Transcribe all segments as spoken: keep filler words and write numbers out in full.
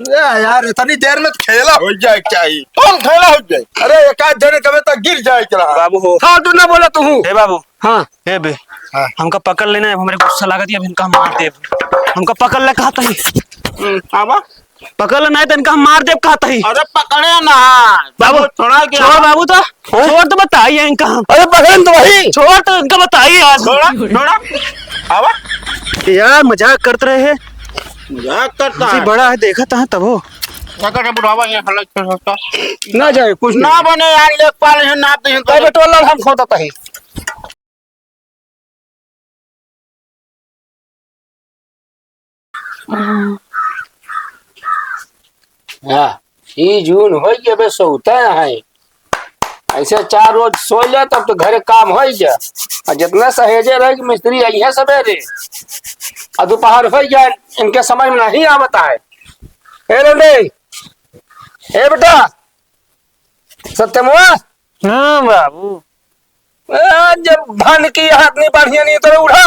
ए यार, इतनी देर में तो खेला हो जाए, क्या ही? कौन खेला हो जाए? अरे, एक आध जने कबे तक गिर जाए के रहा। बाबू हो। फालतू ना बोला तू। ए बाबू। हाँ। ए बे। हाँ। हमका पकड़ लेना है, हमरे गुस्सा लागत है, अब इनका हम मार देब। हमका पकड़ ले कहत ही। हम्म, आवा। पकड़ ले, नहीं तो इनका हम मार देब कहत ही। अरे पकड़े ना। बाबू, छोड़ा के छोड़ आवा। बाबू तो। हाँ? छोड़ तो बताइए इनका हम। अरे पकड़न तो वही। छोड़ तो इनका बताइए आज। छोड़ा, छोड़ा। आवा। यार मजाक करत रहे हैं। मजाक करता हमसे है। बड़ा है, देखत है तब हो। क्या करे बुढ़ावा ये हालत कर सकता? ना जाए, कुछ ना नहीं। बने यार, एक पाल है, नाप दे तो। अबे टोला हम खोदत है। हाँ, ई जून होइ गया बे, सोता है। ऐसे चार रोज सो जा, तब तो घरे काम होइ जा। और जितना सहेजे रहे कि मिस्त्री आई है सवेरे, और दोपहर होइ जा, इनके समझ में नहीं आवता है। ए लौंडे, ए बेटा, सत्यमुआ। हाँ बाबू। ए, जब धन की हाथ नहीं बढ़िया नहीं तो उठा।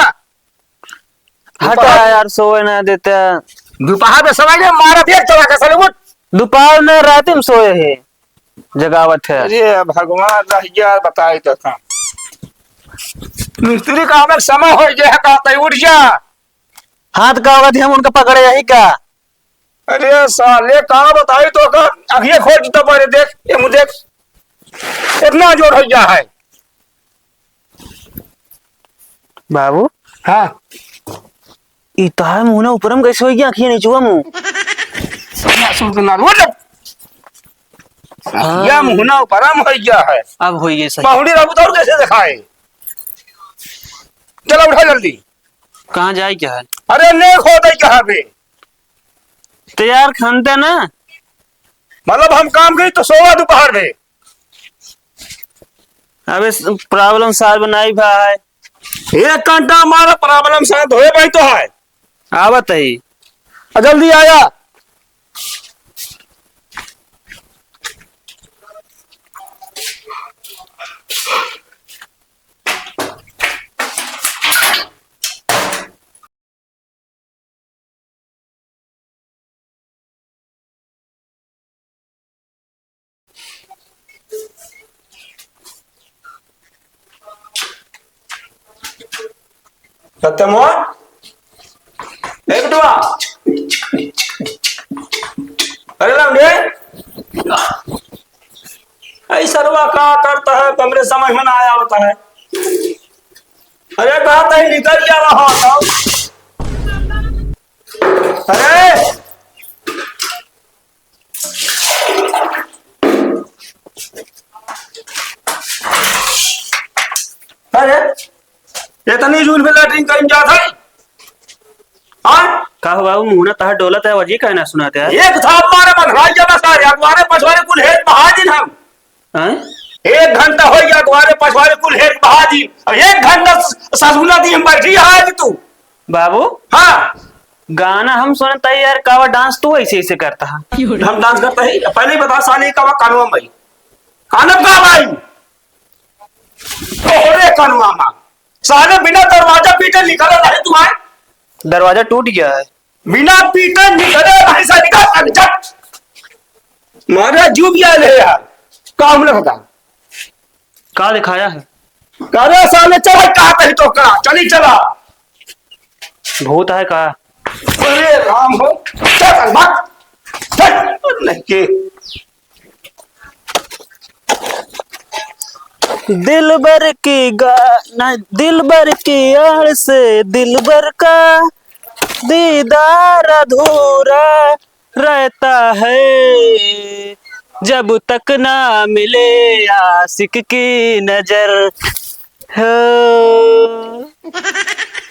हटा दोपहर यार, सोए ना देता। दोपहर में सोए ना, मारा भी एक चला के साले उठ। दोपहर में रात में सोए है, जगावत है। अरे भगवान, रह गया, बताई तो था। मिस्त्री का हमें समय हो गया है, कहते उठ जा। हाथ का होगा, हम उनका पकड़े यही का? अरे साले, का बताई तो का, अखिए खोल तो पहले देख, ये मुँह देख, इतना जोर हो गया है। बाबू। हाँ। ई तोहार मुहना ऊपरम कैसे होइ गया, अखिया नीचुआ मुँह? या सुन के ना रो जब। हाँ। या मुहना ऊपरम होइ गया है। अब होइ गया सही। बाहुड़ी रहबू तो और कैसे दिखाए? चला उठा जल्दी। कहाँ जाए क्या है? अरे ने खो दे कहाँ पे? तो यार खनते ना। मतलब हम काम करी तो सोवा दोपहर में। अबे स-, problem solve नाई भा है। एक घंटा हमारा problem शांत होए भाई तो है। आवत है। आ, जल्दी आया। सत्यमोहन, ए बेटवा, अरे लौंडे, ऐ सरवा का करता है, हमरे समझ में ना आवता है। अरे कहाँ तई निकल गया रहा था? अरे! अरे! इतनी जून में लैट्रिन कहीं जात है? हाँ? का हुआ, वो मुहना तहार डोलत है, वजी काहे ना सुनात है? एक थाप मारे बंधवाई जब सारे, अगवारे पछवारे कुल हेर बहा दिन हम। हैं? एक घंटा होइ गया, अगवारे पछवारे कुल हेर बहा दी। अब एक घंटा स-, ससुना दी हम बैठी है आज तू। बाबू। हाँ। गाना हम सुनत है यार, कावा dance तू ऐसे ऐसे करता है। हम dance करता है, पहले ही बता साले कावा कानवा में। कानवा का भाई? तोहरे कानवा में। साले बिना दरवाजा पीटे निकला नहीं तू आए। दरवाजा टूट गया है। बिना पीटे निकले नहीं सा निकल, निकल। मारे जूब गया ले यार। काम लगता। का दिखाया है? अरे साले चल, कहा कहीं तो का, चली चला। भूत है का? अरे राम हो, चल भाग। चल, नहीं के। दिलबर की गा-, नहीं, दिलबर की आड़ से दिलबर का दीदार अधूरा रहता है, जब तक ना मिले आशिक की नजर। हो।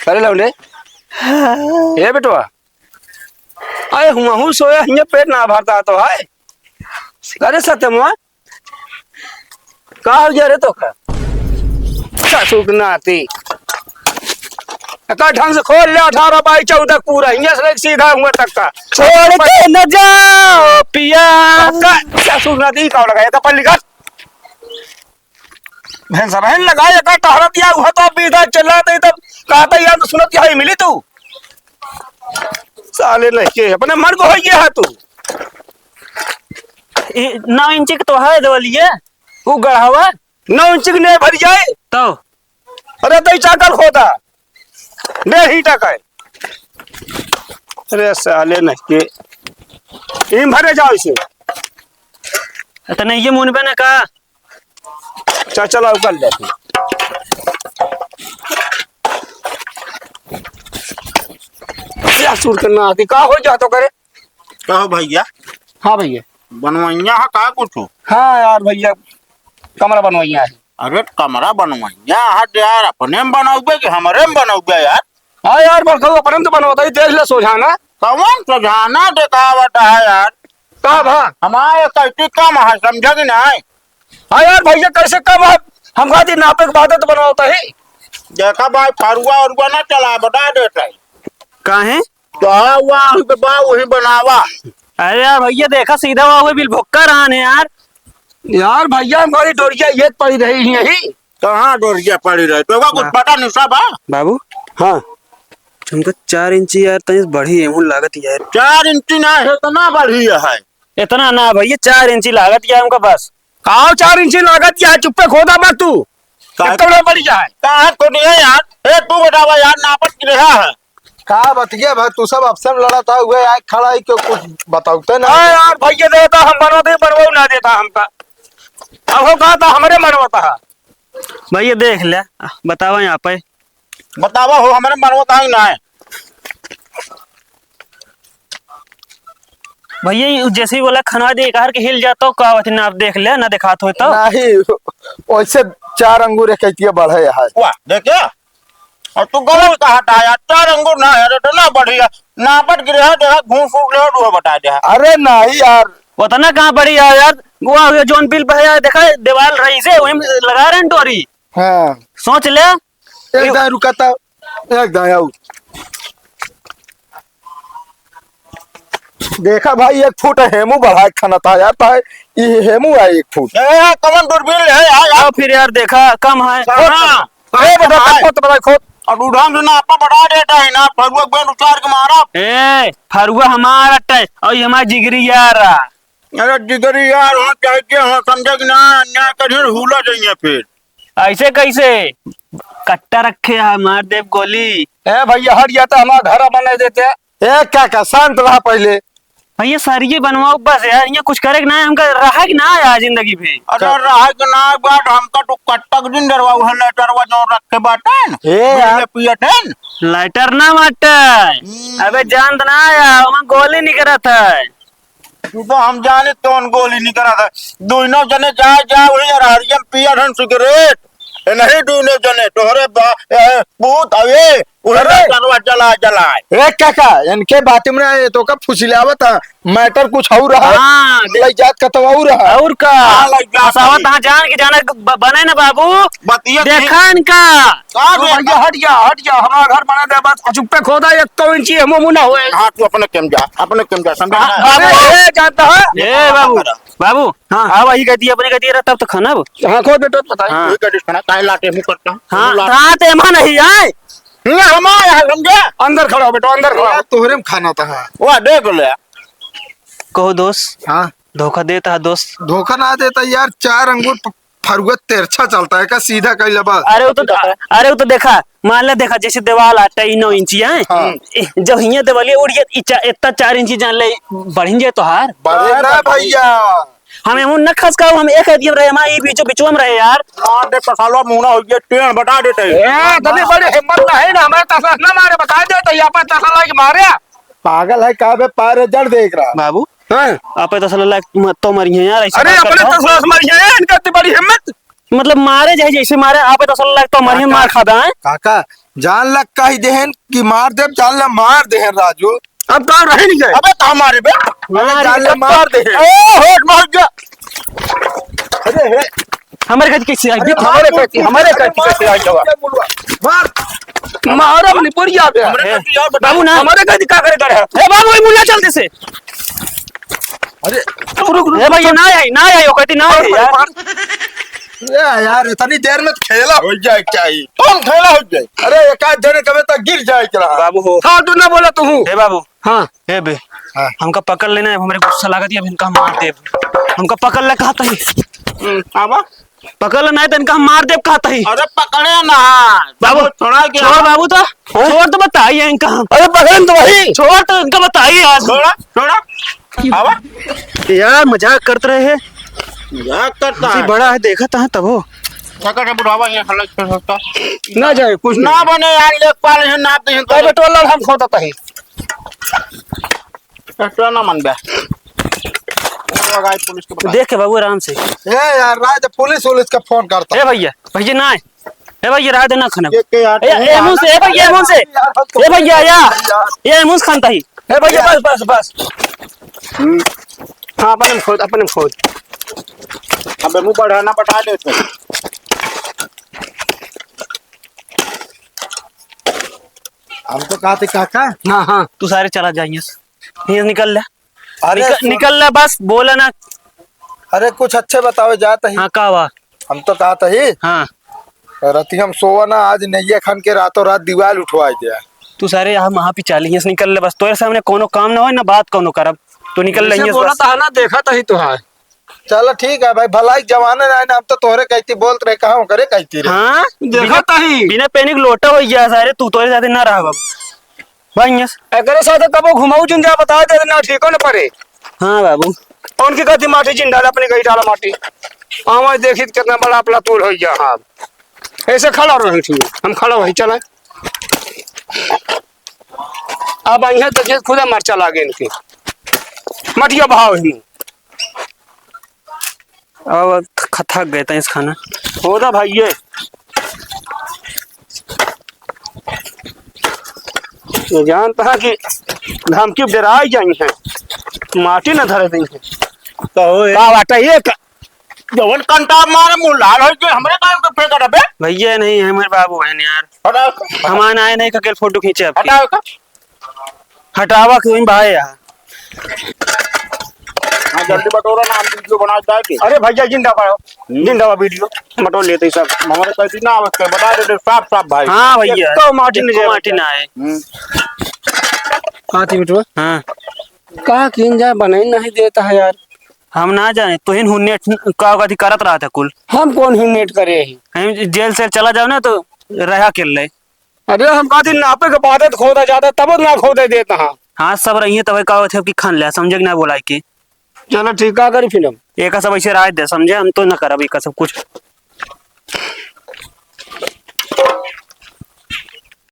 अरे लौंडे, हाँ। ए बेटवा, अरे हुआं हूँ सोया, हियाँ पेट ना भरता तो है। अरे सत्यमुआ, का हो गया रे तोका? ससुर के नाती। एका ढंग से खोल ले, अठारह बाई चौदह पूरा, हियाँ से लेके सीधा हुआं तक का। छोड़ के न जाओ पिया। का ससुर के नाती का लगा, एका पल्ली का। भैंस बहन लगा, एका टहरत या, वह तो अभी इधर चला, तो तब कहता यार, तो सुनत यहाँ मिली तू। साले नहीं के, अपने मन को हो गया है तू। ए, नौ इंची के तो है देवलिया। उ गढ़वा? नौ इंची के नहीं भर जाए। तो? अरे, तो ई चाकल खोदा। डेढ़ ईंटा का है। अरे, साले नहीं के। इन भरे जाओ इसे। तो नहीं, ये मुनबे ना का? चा-, चला, ऊपर ले। या सुर के ना आती, का हो जा तो करे? कहो भैया। हाँ भैया। बनवैया है का कुछ? हाँ यार भैया, कमरा बनवैया है। अरे कमरा बनवैया है यार, अपने में बनौबे कि हमरे में बनौबे यार? हाँ यार, बड़कऊ अपने में तो बनौता ही, देख ले सोझाना। कौन सोझाना देखावत है यार? का भा? हमारे कैसी कम है, समझे कि नहीं? हाँ यार भैया, कैसे कम है? हम कहती नापे के बाद तो बनौता ही। देखा भाई, फरुआ उरुआ ना चला, बता देता है। काहे? तो हाँ, वहाँ पे बा, वही बनावा। अरे यार भैया, देखा सीधा हुआ, हुआ बिल भुक्का रहा है यार। यार भैया, हमारी डोरिया ये पड़ी रही यही। कहाँ डोरिया पड़ी रही? तो कुछ हाँ। पता नहीं सब, हाँ? बाबू। हाँ। हमका चार इंची यार, तनी बढ़ी है, हूँ लागत यार। चार इंची ना है, इतना बढ़ी है। इतना ना भैया, चार इंची लागत यार हमका बस। काव चार इंची लागत यार, चुप्पे खोदा बा तू। का-, इतना बढ़िया है। कहाँ तो नहीं है यार? ए, तू बतावा यार, नापत की रहा है। का बतिया भाई, तू सब आपसे में लड़त है, हुए आए खड़ा है, क्यों कुछ बताउते ना? हाँ यार, भैया देता हम बनवा दे, बनवा ना देता हमका। अब हो कहा था हमरे मनवा था। भैया देख ले, बतावा यहाँ पे। बतावा हो, हमरे मनवा था ही ना है। भैया, ये जैसे ही बोला खनवा दे, एक हार के हिल जाता हो, का होती ना, आप देख ले, ना दिखात हो तो। नहीं, वैसे चार अंगूर एक कैतिया बढ़े है। वाह, देखे? और तू गलत कहा था यार, चार अंगूर ना है, तो ना बढ़िया। नापत गिरे है, देखा, घूस फूस ले, तू बता दे। अरे नहीं यार। उतना कहाँ बढ़िया है यार, वो ये जोन बिल पे है, देखा, दीवार रही से, वहीं लगा रहे हैं डोरी। हाँ। सोच ले। एक दाएं रुका था, एक दाएं आऊ। देखा भाई, एक फुट हेमू बढ़ा के खना था यार, ताहे ई हेमू है एक फुट। ए, कौन दूरबीन है यार? आओ फिर यार, देखा, कम है। हाँ। ए, बता, खोद, बता, खोद। और उड़ान से ना आपा बढ़ा देता है ना, फरुआ बेन उतार के मारा। ए, फरुआ हमारा अट्टा है, और ये हमारा जिगरी यार। अरे जिगरी यार, वहाँ कह के, वहाँ समझे कि ना, अन्याय करिए, हुला जाइए फिर। ऐसे कैसे? कट्टा रखे है, मार देब गोली। ए भैया, हट जाता, हमारा घर बने देते। ए काका, शांत रहा पहिले। भैया, सरिये बनवाओ बस यार, यहाँ कुछ करे के ना है, हमका रहा के ना है यार जिंदगी भर। अरे रहा के ना है, बात हमका तो कट्टा के दिन डरवाऊ है, लेटरवा जो रखे बाटन, ए यार। पियत है। लाइटर ना मारता है। हम्म। अबे जान तो ना आया, वहाँ गोली निकलत है। तू तो हम जाने कौन गोली निकलत है। दोनों जने जाए, जाए वही अरहरिया में पिया रहन सिगरेट। ए, नहीं दोनों जने, तोहरे बा-, ए, भूत हवे, उहे अरे! लाइटरवा जला, जलाए। ए, काका, इनके बात में ना, ये तो का फुसिलावत है। मैटर कुछ और रहा। हाँ, दे- लई जात का तो और रहा। और का? हाँ, लई जात फसावत है। हाँ, जान के जाना ब-, बने ना बाबू। बतिया देखा इनका। का तू देखा? भैया हट जा, हट जा, हमारा घर बना दे बस, चुप्पे खोदा, एक तो इंची हमो मुना होए। हाँ, तू अपने केम जा, अपने केम जा, समझा हाँ, ना? बाबू, अरे, ए, जानता है? ए, बाबू, बाबू, हाँ। अब वही कहती है, अपने कहती है, तब तो खाना अब। हाँ, खोद बेटो, बताइए। हाँ। वही कहती है, खाना, काहे लाटे मुंह करता? हाँ, मुंह ला। रात एमा नहीं आए। नहीं, हम आए हैं, समझे? अंदर खड़ा हो बेटो, अंदर खड़ा हो। यार, तोहरे में खाना था, हाँ। वाह, देख ले। कहो दोस्त। हाँ। धोखा देता है दोस्त। धोखा ना देता यार, चार अंगूर प-, फरुआ तिरछा चलता है का, सीधा कइला बा। अरे वो तो, अरे वो तो देखा, मान ले देखा, जैसे दीवाल आटा ही नौ इंची है। हाँ। ए, जब हियाँ दीवालिया उड़ जाए, इतना चार इंची जान ले, बढ़िन जाए तोहार। बढ़े ना अरे भैया। हम एमन न खसकाऊ, हम एक अदियम रहे, हमारे ई बीचो बिचवा में रहे यार। मार दे तसलवा मुंह ना हो गया, टेढ़ बटा देते हैं। ए, तभी बड़ी हिम्मत ना है ना, हमारे तसला ना मारे, बता दे तो यहाँ पर तसला के मारे। पागल है का बे, पारे जड़ देख रहा। बाबू, हाँ। आप तसला लायक म-, तो मरी हैं यार, ऐसे अरे, बात अपने करता हो। तसला से मरी हैं, इनका इतनी बड़ी हिम्मत। मतलब मारे जाए जैसे मारे, आप तसला लायक तो मरी हैं, काका, मार खाता है। काका, जान लग कही देहन कि मार देब, जान लग मार देहन राजू। अब कहाँ रहे नहीं गए? अबे तो हमारे बे। अरे मार जान ले, मार दे। ए, होठ मार जा। अरे, हे। हमारे घर कैसे आई? अरे, हमारे मार घर की, हमारे घर की कैसे आई जवा? मार। मारो अपनी बुढ़िया बे। हमरे घर की यार बता। बाबू ना। हमारे घर की का करे डर है? ए बाबू, ये मुल्ला चलते से। अरे, रुक, रुक, ए भाई, ये ना आई, ना आई, वो कहती ना आई यार। मार। ए यार, इतनी देर में तो खेला हो जाए चाहिए। कौन खेला हो जाए? अरे, एक आध जने कबे तक गिर जाए के रहा। बाबू हो। हाँ, तू ना बोला तू हूँ। ए बाबू। हाँ। ए बे, हाँ। हमका पकड़ लेना है, हमरे गुस्सा लागत है, अब इनका हम मार देब। हमका पकड़ ले कहत ही। हम्म, आवा। पकड़ ले, नहीं तो इनका हम मार देब कहत ही। अरे पकड़े ना। बाबू, बाबू, छोड़ा क्या? छोड़ बाबू तो। हाँ? छोड़ तो बताइए इनका हम। अरे पकड़े तो भाई। छोड़ तो इनका बताइए आज। छोड़ा, छोड़ा। आवा। यार मजाक करत रहे हैं। मजाक करता जी है। बड़ा है, देखत है तब हो। क्या करे बुढ़ावा ये हालत कर सकता? ना जाए, कुछ ना नहीं। बने यार, एक पाल है, नाप दे। अबे टोला हम खोदत ही। एक्स्ट्रा ना मन बे। लगाई पुलिस के बता। देख के बाबू आराम से। ए यार, राय तो पुलिस, पुलिस का फोन करता। ए भैया, भैया ना आए। ए भैया, राय देना खाना। ये के यार, ए, ए मुंह से, ए भैया, ए मुंह से। यार, ए भैया, या। यार। ये मुंह से खानता ही। ए भैया, बस, बस, बस। हम्म। हाँ, अपने में खोद, अपने में खोद। अबे मुंह बढ़ाना बता दे तो। हम तो कहते काका। हाँ, हाँ, तू सारे चला जाइए। ये निकल ले। अरे निकल, सुन। निकल ले बस, बोला ना। अरे कुछ अच्छे बतावे जात ही। हाँ, का हुआ? हम तो कहत ही। हाँ। रतिया हम सोवा ना, आज नैया खान के रातों रात दीवाल उठवाई दे। तू सारे यहाँ वहाँ पिछा ली, यहाँ से निकल ले बस। तोरे सामने कोनो काम ना होए, ना बात कोनो करब। तू निकल ले जैसे यहाँ से बोला बस। था ना, देखत ही तो है। चलो ठीक है भाई, भलाई के जमाने ना है ना, हम तो तोहरे कहती बोलत रहे, कहाँ करे कहती रहे। हाँ? देखत बिना, ही। बिना पैनिक लोटा हो गया सारे, तू तोरे साथे ना रहब अब। भाई, यस। एकरे साथे कबो घुमाऊ जिन जा, बता दे ना, ठीक हो ना परे। हाँ बाबू। उनकी कहती माटी जिन डाल, अपने कहीं डाला माटी। आवाज देखी तो कितना बड़ा अपना तोल हो गया। हाँ, ऐसे खड़ा रहो, ठीक है, हम खड़ा वही चला। अब आई है, देखिए, खुदा मरचा लागे इनके। मटिया बहाव ही। अब थ-, थक गए थे इस खाना। हो रहा भाई ये। ये जानता है कि धमकी डराई जाई है, माटी न धरे दी है। कहो ए। का बात है ये का? जवन कंटा मारे मुंह लाल हो गए, हमरे काहे को फेंक रहे बे? भैया नहीं है, मेरे बाबू है यार। हटाओ। हमारे आए नहीं, ककेल फोटो खींचे आपकी। हटाओ का? हटावा क्यों भाई यार? हाँ, जल्दी बटोरा ना, हम वीडियो बना जाए के। अरे भैया, जिंदा बा, हम्म। जिंदा बा वीडियो, बटोर लेते ही सब। हमारे कैसी ना आवे, बता देते साफ साफ भाई। हाँ भैया, एको माटी नहीं एको जाए माटी भैया। ना आए। हम्म। हाँ, थी बिटुआ। हाँ। का कीन जाए, बनाई नहीं देता है यार। हम ना जाने, तो हिन हुन्ने का अथी करत रहा था कुल। हम कौन हुन्नेट करे ही? हम जेल से चला जाओ ना तो रहा अकेले। अरे हम कहती नापे के बाद खोदा जाता, तब ना खोदे देता हाँ। हाँ, सब रही है, तब का होते कि खान ले, समझे कि ना बोला कि। चलो ठीक, का करी फिर हम? एक सब ऐसे राय दे, समझे, हम तो ना करब एक सब कुछ।